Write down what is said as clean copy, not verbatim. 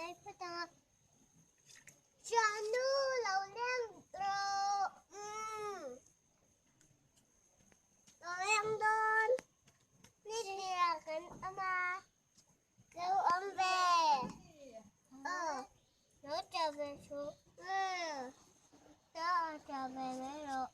Kan ei phawt ang a. Thiannu lo leng rawh. Umm. Lo leng dawn. Ni hliah kan awm a. Lo awm ve. Aw. Lo chah ve suh. Umm. Lo chah ve mai rawh.